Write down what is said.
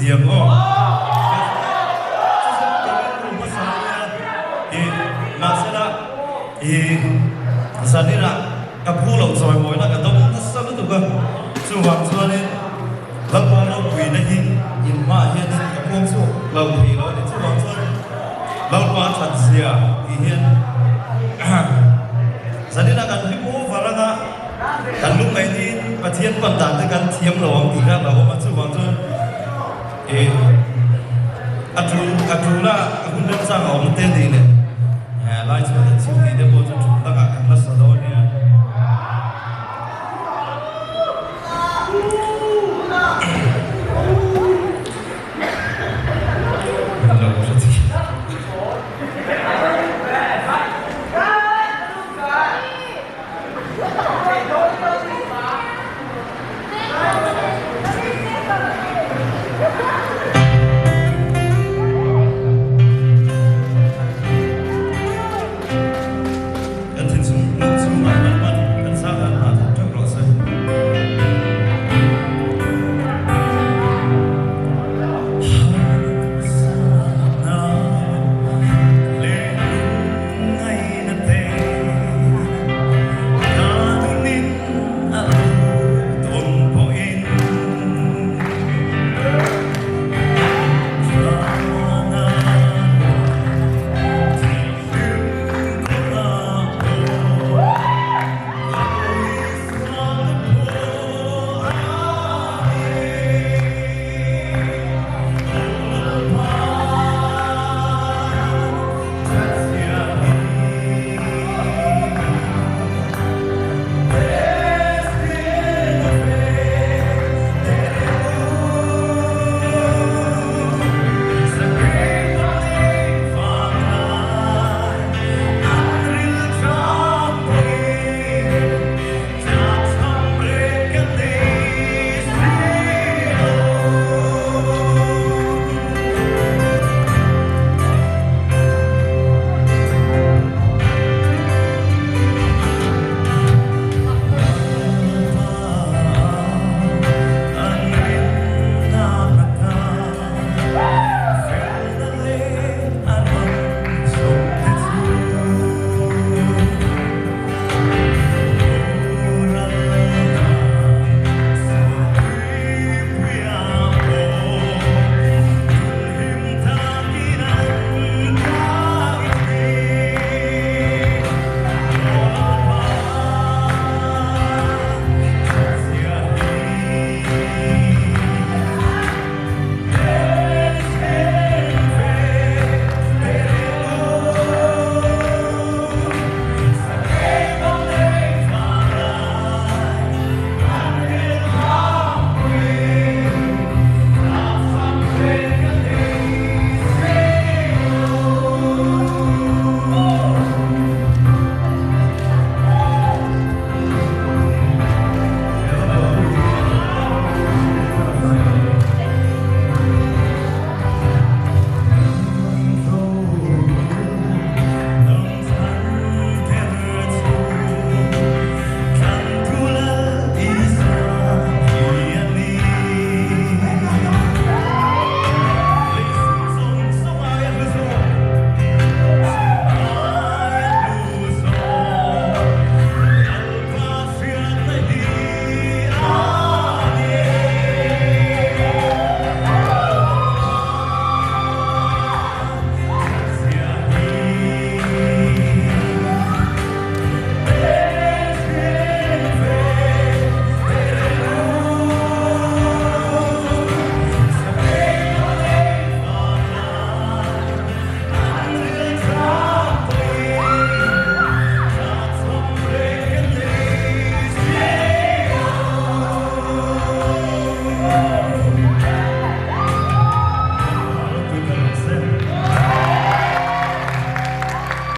ti ang aw. Chu chu ka rilru hmasa a nia. I mahsela i zaninah ka phu loh chawimawina ka dawng nasa lutuk a. Chuvang chuanin Lalpa ropuina hi inhmaah hianin ka puang chhuak lo thei lo a ni. Chuvang chuan Lalpa that zia tih hian zaninah kan hlim over anga kan lungngaihni Pathian pan dan te kan thiam lo ang tih kha a hlauhawm a. Chuvang chuan ih a tul a tula hun remchang a awm te nih leh lai chhuah te chhim tih te pawh chu tul dangah kan la sa dawn nia.